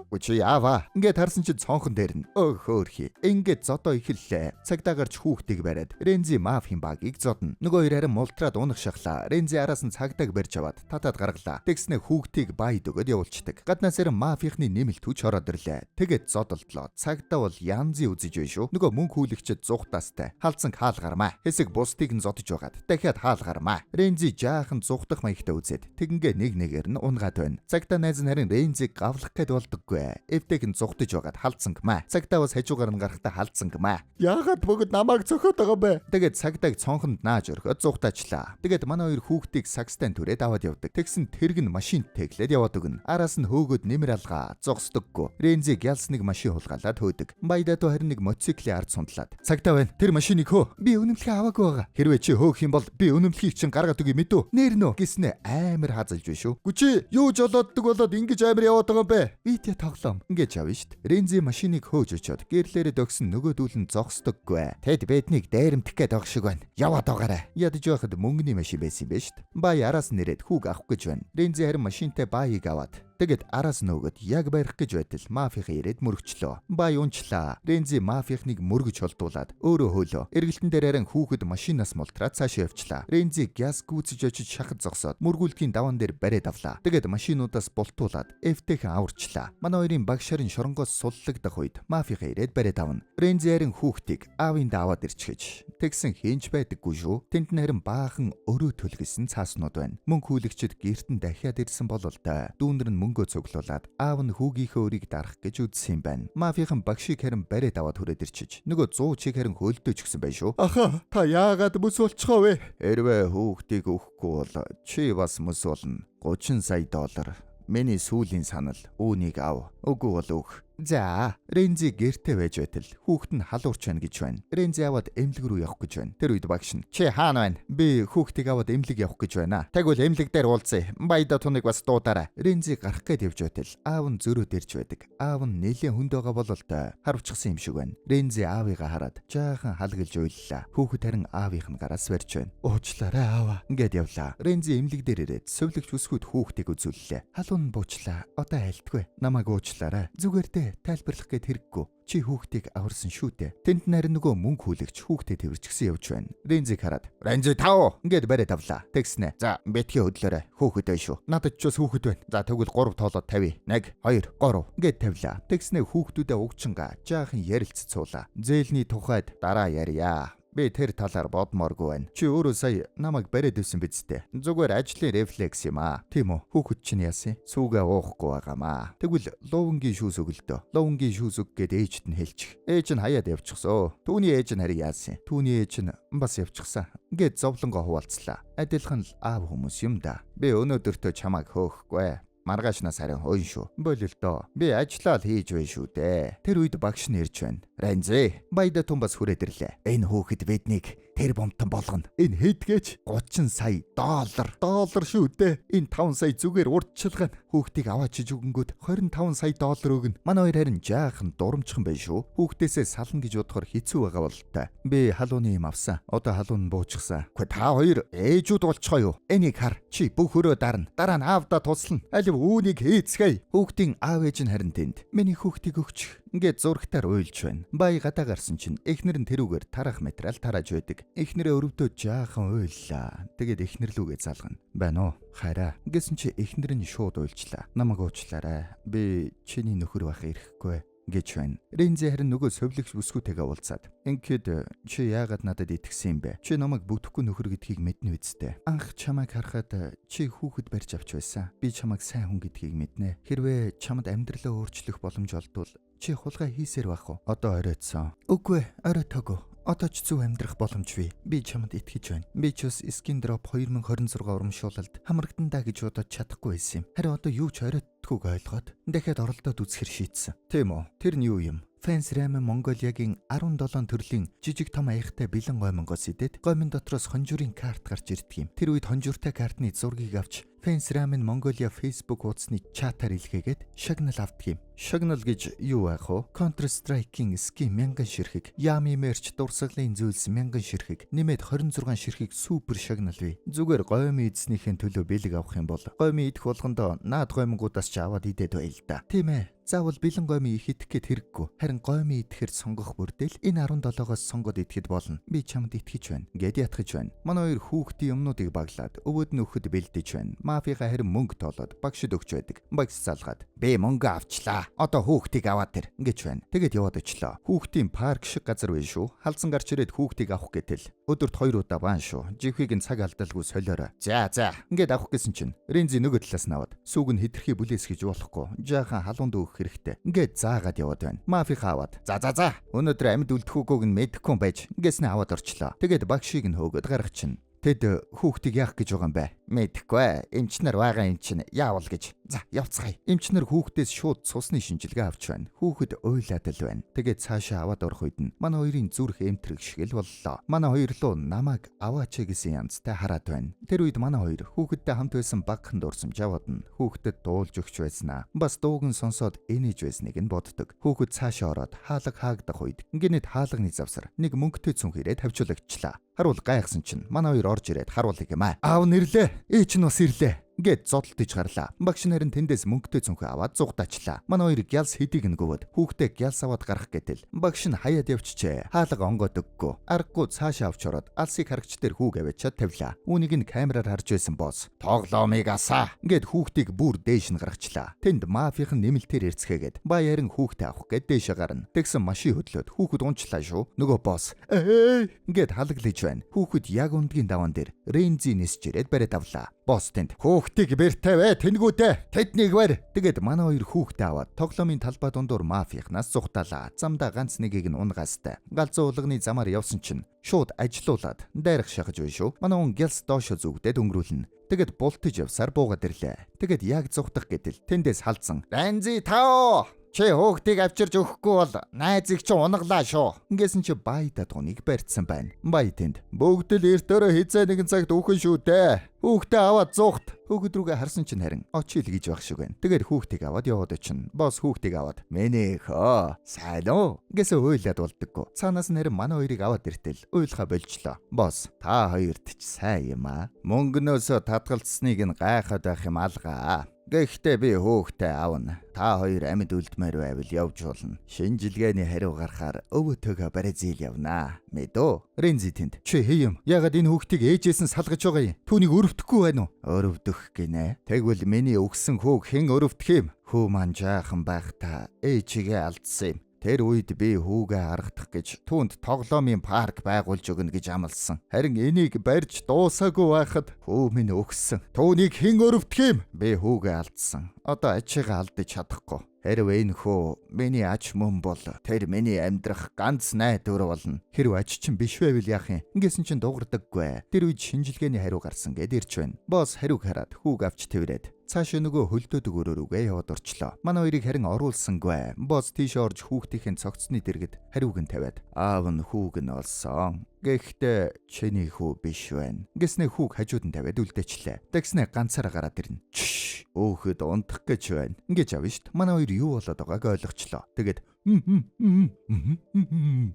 Үгүй чи яаваа. Ингээд харсан чи цонхон дээр нь өөх хөөрхий. Ингээд зодоо эхэллээ. Цагдаа гарч хүүхдийг бариад Рензи мафийн багийг зодно. Нөгөө хоёр харин мултраад унах шахлаа. Рензи араас нь цагдааг барьж аваад татаад гаргалаа. Тэгснэ хүүхдийг байд өгөөд явуулчдаг. Гаднаас харин мафийнхны нэмэлт хүч ороод ирлээ. Тэгээд зодолдлоо. Цагдаа бол янзын үзэж бай шүү. Нөгөө мөнгө хүлэгчд зугтаастай. Халдсан хаал гармаа. Хэсэг бусдыг нь зодож байгаад дахиад хаал гармаа. Рензи жаахан зугтах маягтай үзээд тэгингээ нэг нэгээр нь унгаад байна. Цагдаа найз нь харин Рензиг гавлах гээд болдоггүй. Эвтэйг нь зугтаж байгаад халдсан гмаа. Цагдаа бас хажуугаар нь гарахдаа халдсан гмаа. Яагаад бүгд намайг цохиод байгаа юм бэ? Тэгээд цагдааг цонхонд нааж орхиод зугтаачлаа. Тэгээд манай хоёр хүүхдийг сагстай түрээд аваад явдаг. Тэгсэн тэрэг нь машинд тэглээд яваад өгнө. Араас нь хөөгөөд нэмэр алгаа зогсдоггүй. Рензиг ялс нэг машин хулгаалаад хөөдөг. Баядатуу харин нэг мотоциклийн ард сундлаад. Цагдаа байна. Тэр машиныг хөө. Би үнэмлэхээ аваагүй байгаа. Хэрвээ чи хөөх юм бол би үнэмлэхийг чинь гаргаад өгье мэдүү. Нэр нөө гэснэ амар хазалж бай шүү. Гү чи юу жолооддаг болоод ингэж амар яваад байгаа юм бэ? Би тэ тоглоом ингэж явна штт. Рензи машиныг хөөж очоод гэрлээрээ дөгсөн нөгөөдүүл нь зогсдоггүй. Тэд биднийг дээрэмдэх гээд байгаа шиг байна. Яваад байгаарай. Ядаж байхад мөнгөний машин байсан юм байна штт. Бай араас нэрээд хүүг авах гэж байна. Рензи харин машинтай баийг аваад тэгээд араас нөгөөд яг барих гэж байтал мафийнхаа ирээд мөргөчлөө. Бай унчлаа. Рензи мафийнхныг мөргөж холдуулаад өөрөө хөөлөө. Эргэлтэн дээр харин хүүхэд машинаас мултраад цаашаа явчлаа. Рензи гяс гүйцэж очиж шахад зогсоод мөргүүлдгийн даван дээр бариад авлаа. Тэгээд машинуудаас бултуулаад эвтэйхэн аварчлаа. Манай хоёрын багш харин шоронгоос суллагдах үед мафийнхаа ирээд бариад авна. Рензи харин хүүхдийг аавын аваад ирчихэж. Тэгсэн хинч байдаггүй шүү. Тэнд нь харин баахан өрөө төлгөсөн цааснууд байна. Мөнгө хүлэгчд гэрт нь дахиад ирсэн бололтой. Дүүнер нь мөнгөө цуглуулад аав нь хүүгийнхээ өрийг дарах гэж үзсэн юм байна. Мафийнхан багшийг харин бариад аваад хүрээд ирчиж. Нөгөө 100 чиг харин хөлдөөч гисэн байх шүү. Аха, та яагаад мөс болчихоо вэ? Хэрвээ хүүхдийг өгөхгүй бол чи бас мөс болно. 30 сая доллар. Миний сүүлийн санал үүнийг ав. Үгүй бол өг. За, Рензи гэрте байж байтал хүүхэд нь халуурч байна гэж байна. Рензи аваад эмнэлэг рүү явах гэж байна. Тэр үед багш нь чи хаана байна? Би хүүхдийг аваад эмнэлэг явах гэж байна. Тэгвэл эмнэлэг дээр уулзъя. Баяда туныг бас дуударай. Рензи гарах гээд явж байтал аав нь зөрөөд ирж байдаг. Аав нь нэлээд хүнд байгаа бололтой харвчихсан юм шиг байна. Рензи аавыгаа хараад жаахан халгалж уйллаа. Хүүхэд харин аавынх нь гараас барьж байна. Уучлаарай аава. Ингээд явлаа. Рензи эмнэлэг дээр ирээд сувилагч өсгүүд хүүхдийг үзүүллээ. Халуун нь буучлаа. Одоо айлтгүй. Намайг уучлаарай. Зүгээр дээ. Тайлбарлах гээд хэрэггүй. Чи хүүхдийг аварсан шүү дээ. Тэнд нь харин нөгөө мөнгө хүлэгч хүүхдээ тэрвэрчгсэн явж байна. Рензиг хараад "Рензи тав!" ингээд бариад авлаа. Тэгснэ. "За, битгий хөдлөөрэй. Хүүхэд байх шүү. Надад ч бас хүүхэд байна. За, тэгвэл 3 тоолоод тавь. 1 2 3" ингээд тавилаа. Тэгснэ хүүхдүүдээ угчингаа жаахан ярилцж суулаа. Зээлний тухайд дараа ярья. Би тэр талаар бодмооргүй байна. Чи өөрөө сая намайг бариад ирсэн биз дээ. Зүгээр ажлын рефлекс юм аа. Тийм үү? Хүүхэд чинь яасан? Сүүгээ уухгүй байгаамаа. Тэгвэл луунгийн шүүс өглөдөө. Луунгийн шүүс өг гээд ээжд нь хэлчих. Ээж нь хаяад явчихсоо. Түүний ээж нь харин яасан? Түүний ээж нь бас явчихсан. Ингээд зовлонгоо хуваалцлаа. Адилхан л аав хүмүүс юм да. Би өнөөдөртөө чамайг хөөхгүй. Маргаашнаас харин хойно шүү. Бололтоо. Би ажиллаа л хийж бай шүү дээ. Тэр үед багш нь ирж байна. Рензи, баяда тун бас хүрээд ирлээ. Энэ хүүхэд биднийг тэр бомтон болгоно. Энэ хэдгээч 30 сая доллар. Доллар шүү дээ. Энэ 5 сая зүгээр урдчилгана. Хүүхдийг аваач өгөнгөд 25 сая доллар өгнө. Манай хоёр харин жаахан дурамчхан байх шүү. Хүүхдээсээ сална гэж бодохоор хэцүү байгаа бололтой. Би халууны юм авсан. Одоо халуун нь буучихсан. Гэхдээ та хоёр ээжүүд болчихоо юу? Энийг хар. Чи бүх өрөө дарна. Дараа нь аавдаа туслана. Алив үүнийг хийцгээе. Хүүхдийн аав ээж нь харин тэнд. Миний хүүхдийг өгчих. Ингээд зурагтаар уйлж байна. Бай гадаа гарсан чинь эхнэр нь тэрүүгээр тарах материал тарааж байдаг. Эхнэрээ өрөвдөө жаахан уйллаа. Тэгээд эхнэр лүүгээ залгана. Байна уу? Хайраа. Гэсэн чи эхнэр нь шууд уйлчлаа. Намайг уучлаарай. Би чиний нөхөр байх эрхгүй гэж байна. Рензи харин нөгөө совлогч бүсгүйтэйгээ уулзаад ингээд чи яагаад надад итгэсэн юм бэ? Чи намайг бүтэхгүй нөхөр гэдгийг мэднэ үсттэй. Анх чамайг харахад чи хүүхэд барьж авч байсан. Би чамайг сайн хүн гэдгийг мэднэ. Хэрвээ чамд амьдралаа өөрчлөх боломж олдвол чи хулгай хийсээр байх уу? Одоо оройтсон. Үгүй ээ, оройтоогүй. Одоо ч зөв амьдрах боломж бий. Би чамд итгэж байна. Би ч бас Skin Drop 2026 урамшуулалд хамрагдан даа гэж бодож чадахгүй байсан юм. Харин одоо юу ч оройтдгүйг ойлгоод дахиад оролдоод үзэхэр шийдсэн. Тийм үү? Тэр нь юу юм? Fans Ramen Mongolia-гийн 17 төрлийн жижиг том аяхтай бэлэн гоймонгоос идээд гоймон дотроос хонжуурын карт гарч ирдэг юм. Тэр үед хонжууртай картны зургийг авч Fans Ramen Mongolia Facebook хуудасны чатаар илгээгээд шагнал авдаг юм. Шагнал гэж юу байх вэ? Counter Strike-ийн skin 1000 ширхэг, Yami merch дурсгалын зүйлс 1000 ширхэг, нэмээд 26 ширхэг супер шагнал бий. Зүгээр гоймон идснийхээ төлөө бэлэг авах юм бол гоймон идэх болгондоо наад гоймонгуудаас ч аваад идээд байл да. Тийм ээ. Заавал бэлэн гоймон их идэх гээд хэрэггүй. Харин гоймон идэхээр сонгох бүрдэл энэ 17-оос сонгоод идэхэд болно. Би чамд итгэж байна. Гэд ятгах байна. Манай хоёр хүүхдийн юмнуудыг баглаад өвөөд нь өгөхөд бэлдэж байна. Мафига харин мөнгө тоолоод багшид өгч байдаг. Багш залгаад би мөнгө авчлаа. Одоо хүүхдийг аваад ир гэж байна. Тэгээд яваад очлоо. Хүүхдийн парк шиг газар байна шүү. Халзан гарч ирээд хүүхдийг авах гэтэл өдөрт 2 удаа баан шүү. Живхийг нь цаг алдалгүй солиорой. За за. Ингээд авах гэсэн чинь Рензи нөгөө талаас нь аваад сүүг нь хитрхи бүлээс гэж болохгүй. Жаахан халуунд өгөх хэрэгтэй. Ингээд заагаад яваад байна. Мафиха аваад. За за за. Өнөөдөр амьд үлдэхүүгүйг нь мэдэхгүй байж. Ингээснэ аваад орчлоо. Тэгээд багшийг нь хөөгөөд гаргачихна. Тэд хүүхдийг яах гэж байгаа юм бэ? Мэдэхгүй. Эмчнэр байгаа юм чинь яавал гэж. За явцгаая. Эмчнэр хүүхдээс шууд цусны шинжилгээ авч байна. Хүүхэд уйлаад л байна. Тэгээд цаашаа аваад орох үед нь манай хоёрын зүрх эмтрэг шиг л боллоо. Манай хоёр руу намайг аваач гэсэн янзтай хараад байна. Тэр үед манай хоёр хүүхэдтэй хамт байсан багхан дурсамж аваад нь хүүхдэд дуулж өгч байснаа. Бас дууг нь сонсоод инээж байсныг нь боддог. Хүүхэд цаашаа ороод хаалга хаагдах үед гинэт хаалганы завсар нэг мөнгөтэй цүнх ирээд хавчуулагчлаа. Харуул гайхсан чинь манай хоёр орж ирээд харуулыг юм аа. Аав нэрлээ. Ээ чинь бас ирлээ. Ингээд зодтолтож гарлаа. Багш нарын тэндээс мөнгөтэй цүнхээ аваад зугтаачлаа. Манай хоёр гялс хэдийг нь гөвöd хүүхдээ гялс аваад гарах гэтэл багш нь хаяад явчихжээ. Хаалга онгоод өгөхгүй. Аргагүй цаашаа авч ороод алсыг харагч дээр хүүг аваачаад тавилаа. Үүнийг нь камераар харж байсан босс. Тоглоомыг асаа. Ингээд хүүхдийг бүр дээш нь гаргачлаа. Тэнд мафийн нэмэлтээр эрцгээгээд ба ярин хүүхдээ авах гээд дээшээ гарна. Тэгсэн машин хөдлөөд хүүхэд унчлаа шүү. Нөгөө босс ээ ингээд халаглаж байна. Хүүхэд яг ундгийн даваан дээр Рензи нисч ирээд бариад авлаа. Босс тэнд хүүхдийг бэр тавь тэнгүүдээ тэднийг барь. Тэгээд манай хоёр хүүхдээ аваад тоглоомын талбай дундуур мафийнхнаас зугтаалаа. Замдаа ганц нэгийг нь унгаастай. Галзуу улганы замаар явсан чинь шууд ажилуулад дайрах шахаж байна шүү. Манай хүн гялс доошо зүгдээд өнгөрүүлнэ. Тэгээд бултаж явсаар буугаад ирлээ. Тэгээд яг зугтах гэтэл тэндээс халдсан. Ранзи тао. Чи хөөхтийг авчирч өгөхгүй бол найзыг чи унаглаа шүү. Ингэсэн чи Байда туныг барьцсан байна. Бай тэнд. Бүгд л эрт өрөө хизээ нэгэн цагт үхэн шүү дээ. Хүүхдээ аваад зугт. Хүүхэд рүүгээ харсан чинь харин очил гэж байх шиг байна. Тэгээд хүүхдийг аваад яваад очино. Босс хүүхдийг аваад миний хөө сайн уу гэсэн уйлаад болдоггүй. Цаанаас нь харин манай хоёрыг аваад иртэл уйлахаа болжлоо. Босс та хоёрт ч сайн юм аа. Мөнгнөөсөө татгалцсныг нь гайхаад байх юм алгаа. Гэхдээ би хөөхтэй авна. Та хоёр амьд үлдмээр байвал явж болно. Шинжилгээний хариу гарахаар өвөтөөгөө Бразил явнаа. Мэдөө? Рензи тэнд. Чи хий юм. Ягаад энэ хүүхдийг ээжээс нь салгаж байгаа юм? Түүнийг өрөвдөхгүй байна уу? Өрөвдөх гинэ. Тэгвэл миний өгсөн хүүг хэн өрөвдөх юм? Хүү маань жаахан байхдаа ээжигээ алдсан юм. Тэр үед би хүүгээ аргадах гэж түүнд тоглоомын парк байгуулж өгнө гэж амласан. Харин энийг барьж дуусаагүй байхад хүү минь өгсөн. Түүнийг хэн өрөвдөх юм? Би хүүгээ алдсан. Одоо ачаагаа алдаж чадахгүй. Хэрв энэ хүү миний ач мөн бол тэр миний амьдрах ганц найдвар болно. Хэрв ач чинь биш байвал яах юм? Ингэсэн чинь дуугардаггүй. Тэр үед шинжилгээний хариу гарсан гэд ирж байна. Босс хариуг хараад хүүг авч тэрвэрэд цаашаа нөгөө хөлдөөдөг өрөө рүүгээ яваад орчлоо. Манай хоёрыг харин оруулсангүй. Босс тийш орж хүүхдийн цогцсны дэргэд хариуг нь тавиад аав нь хүүг нь олсон. Гэхдээ чиний хүү биш байна. Гэснэ хүүг хажууд нь тавиад үлдээчлээ. Тэгснэ ганцаараа гараад ирнэ. Чш өөхөд унтах гэж байна. Ингэж авна шт. Манай хоёр юу болоод байгааг ойлгочлоо. Тэгээд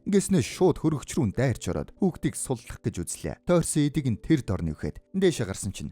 гэснэ шууд хөрөгч рүү дайрч ороод хүүхдийг суллах гэж үзлээ. Тойрсон эдийг нь тэр дор нөхөд дээшээ гарсан чинь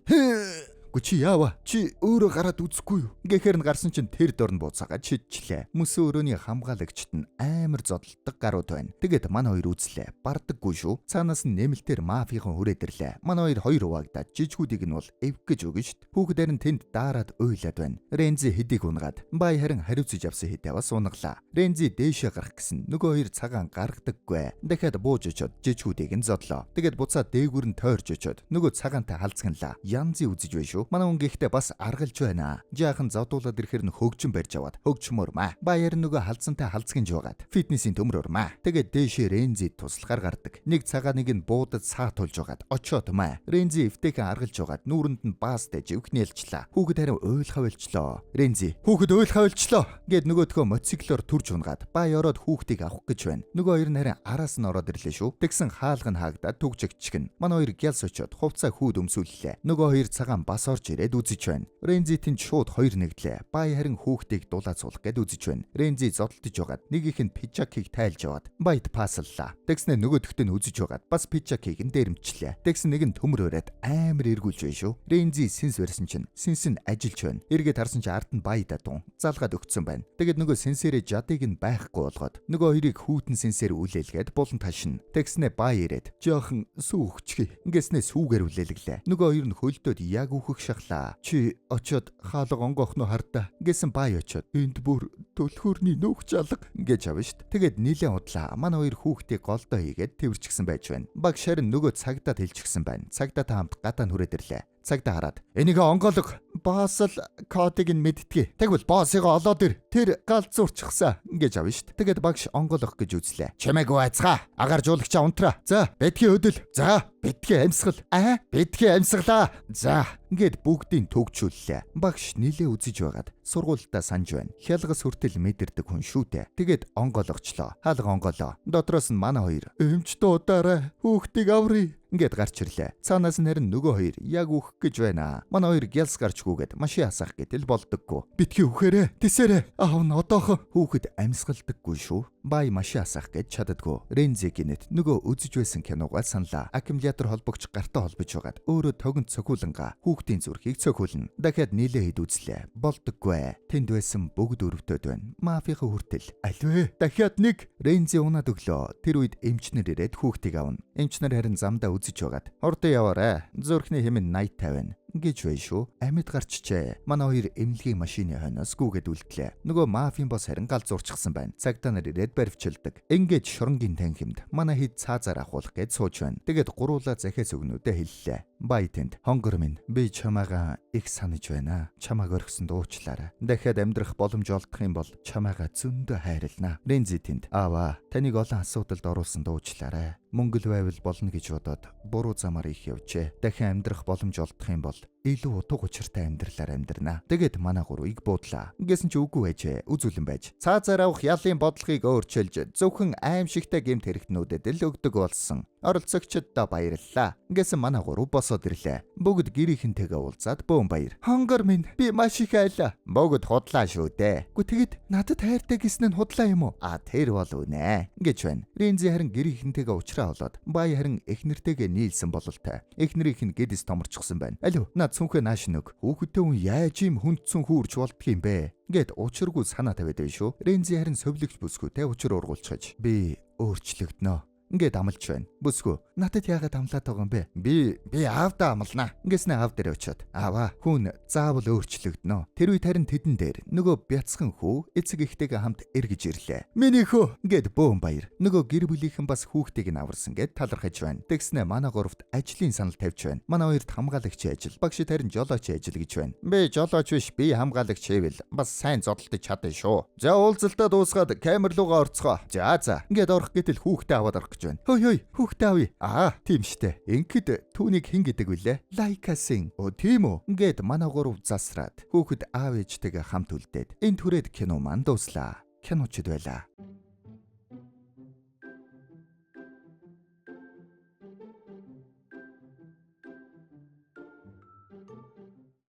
Гү чи яава? Чи өөрөө гараад үзэхгүй юу? Гэхээр нь гарсан чинь тэр дорн бууцаагаа чидчлээ. Мөсөн өрөөний хамгаалагчд нь амар зодтолдог гарууд байна. Тэгээд манай хоёр үзлээ. Бардаггүй шүү. Цаанаас нь нэмэлтээр мафийн хүрээд ирлээ. Манай хоёр хоёр хуваагдаад жижгүүдийг нь бол эвг гэж өгнө шт. Хүүхэд харин тэнд даарад уйлаад байна. Рензи хэдийг унгаад бай харин хариуцж авсан хэдээ бас унгалаа. Рензи дээшээ гарах гэсэн нөгөө хоёр цагаан гаргадаггүй. Дахиад бууж очиод жижгүүдийг нь зодлоо. Тэгээд буцаад дээгүүр нь тойрж очиод нөгөө цагаантай халзганлаа. Янзын үзэж бай шүү. Манай хүн гэхдээ бас аргалж байна. Жаахан зодуулаад ирэхэр нь хөгжин барьж аваад хөгжмөр маа. Баяр нөгөө халзантай халзганж байгаад фитнесийн төмрөөр маа. Тэгээд дээшээ Рензи туслахаар гардаг. Нэг цагааныг нь буудад саатуулж байгаад очиод маа. Рензи эвтэйхэн аргалж байгаад нүүрэнд нь баастай живхнээлчлээ. Хүүхэд харин уйлхаа болчлоо. Рензи хүүхэд уйлхаа болчлоо гэд нөгөөдхөө мотоциклоор төрж унгаад бай ороод хүүхдийг авах гэж байна. Нөгөө хоёр нь харин араас нь ороод ирлээ шүү. Тэгсэн хаалга нь хаагдаад түгжигчгэн. Манай хоёр гялс очиод хувцаа хүүд өмсүүллээ. Нөгөө хоёр цагаан бас орж ирээд үзэж байна. Рензи тэнд шууд хоёр нэгдлээ. Бай харин хүүхдийг дулаацуулах гэд үзэж байна. Рензи зодтолдож байгаад нэгийнх нь пижакийг тайлж аваад байд пасллаа. Тэгснэ нөгөөдөхтэй нь үзэж байгаад бас пижакийг нь дээрэмчлээ. Тэгсэн нэг нь төмөр өрөөд амар эргүүлж байна шүү. Рензи сэнс барьсан чинь сэнс нь ажиллаж байна. Эргээд харсан чинь ард нь баяда тун залгаад өгцөн байна. Тэгээд нөгөө сэнсэрээ жадыг нь байхгүй болгоод нөгөө хоёрыг хүүтэн сэнсээр үлээлгээд булан ташна. Тэгснэ бай ирээд жоохон сүү өгчихье. Ингэснэ сүүгээр үлээлгэлээ. Нөгөө хоёр нь хөлдөөд яг үхэх шахлаа. Чи очоод хаалга онгоохноо хардаа. Ингэсэн бай очоод энд бүр төлхөрний нүх жалга гэж авна шт. Тэгээд нилээн удлаа. Манай хоёр хүүхдийг голдоо хийгээд тэрвэрчгсэн байж байна. Багш харин нөгөө цагдаад хэлчихсэн байна. Цагдаатай хамт гадаа нь хүрээд ирлээ. Цагдаа хараад энийг онгоолго. Босс л кодыг нь мэдтгий. Тэгвэл боссыгоо олоод ир. Тэр галзуурчихсан гэж авна шт. Тэгээд багш онгоолгох гэж үзлээ. Чимээгүй айцгаа. Агаар жуулагчаа унтраа. За, битгий хөдөл. За, битгий амьсгал. Аа, битгий амьсгалаа. За, ингээд бүгдийг төгжүүллээ. Багш нилээ үзэж байгаад сургуульдаа санаж байна. Хялгас хүртэл мэдэрдэг хүн шүү дээ. Тэгээд онгоолгочлоо. Хаалга онгоолоо. Дотроос нь манай хоёр эмч дуудаарай. Хүүхдийг аврыг ингээд гарч ирлээ. Цаанаас нь харин нөгөө хоёр яг үхэх гэж байна. Манай хоёр гялс гарч гүгээд машин асаах гэтэл болдоггүй. Битгий үхээрээ. Тэсээрээ. Аав нь одоохоо хүүхэд амьсгалдаггүй шүү. Бай машин асаах гэж чаддаггүй. Рензи гинэт нөгөө үзэж байсан киногоо саналаа. Аккумулятор холбогч гартаа холбож байгаад өөрөө тогон цохиулангаа хүүхдийн зүрхийг цохиулна. Дахиад нилээ хэд үзлээ. Болдоггүй. Тэнд байсан бүгд өрөвдөд байна. Мафийнхаа хүртэл альвэ. Дахиад нэг Рензи унаад өглөө. Тэр үед эмчнэр ирээд хүүхдийг авна. Эмчнэр харин замдаа үзэж байгаад хурдан яваарай. Зүрхний хэмээн 80 50 гэж бай шүү. Амьд гарчжээ. Манай хоёр эмнэлгийн машины хойноос гүгээд үлдлээ. Нөгөө мафийн бос харин галзуурчихсан байна. Цагдаа нар ирээд баривчилдаг. Ингээд шоронгийн танхимд манай хэд цаазаар ахуулах гэж сууж байна. Тэгээд гуруулаа захиас өгнүүдээ хэллээ. Бай тэнд. Хонгор минь би чамаагаа их санаж байна. Чамааг орхисонд уучлаарай. Дахиад амьдрах боломж олдох юм бол чамаагаа зөндөө хайрлана. Рензи тэнд. Аава, таныг олон асуудалд оруулсанд уучлаарай. Мөнгө л байвал болно гэж бодоод буруу замаар их явжээ. Дахин амьдрах боломж олдох юм бол илүү утга учиртай амьдралаар амьдрнаа. Тэгээд манай гурвыг буудлаа. Ингэсэн чи үгүй байжээ. Үзүүлэн байж. Цаазаар авах ялын бодлогыг өөрчилж зөвхөн аимшигтай гэмт хэрэгтнүүдэд л өгдөг болсон. Оролцогчдод баярлалаа. Ингэсэн манай гурав босоод ирлээ. Бүгд гэрийнхэнтэйгээ уулзаад бөөн баяр. Хонгор минь би маш их айлаа. Бүгд худлаа шүү дээ. Гү тэгэд надад хайртай гэсэн нь худлаа юм уу? А тэр бол үнэ гэж байна. Рензи харин гэрийнхэнтэйгээ уулзраа болоод бай харин эхнэртэйгээ нийлсэн бололтой. Эхнэрийнх нь гэдэс томорчихсон байна. Алив над цүнхээ нааш нэг. Хүүхэдтэй хүн яаж юм хүндцэн хүүрч болдго юм бэ? Гэт учиргүй санаа тавиад байна шүү. Рензи харин совлогч бүсгүйтэй учир ургуулчихаж би өөрчлөгдөнө. Ингээд амлж байна. Бүсгүй надад яагаад амлаад байгаа юм бэ? Би аавдаа амлнаа. Ингэснэ аав дээр очиод. Ааваа хүн заавал өөрчлөгдөнө. Тэр үед харин тэдэн дээр нөгөө бяцхан хүү эцэг эхтэйгээ хамт эргэж ирлээ. Миний хөө Ингээд бөөн баяр. Нөгөө гэр бүлийнхэн бас хүүхдийг нь аварсан гэд талархаж байна. Тэгснэ манай гуравт ажлын санал тавьж байна. Манай хоёрт хамгаалагчийн ажил, багш харин жолоочийн ажил гэж байна. Би жолооч биш, би хамгаалагч хийвэл бас сайн зодолдож чадна шүү. За уулзалтаа дуусгаад камер руугаа орцгоо. За за. Ингээд орох гэтэл хүүхдээ аваад орох гэж байна. Хөөй хөөй хүүхдээ авъя. Аа тийм штэ. Ингээд түүнийг хэн гэдэг вүлээ? Лайкасын. Оо тийм үү? Ингээд манай гурав засраад хүүхэд аав ээжтэйгээ хамт үлдээд энэ түрээд кино манд дууслаа. Киночд байлаа.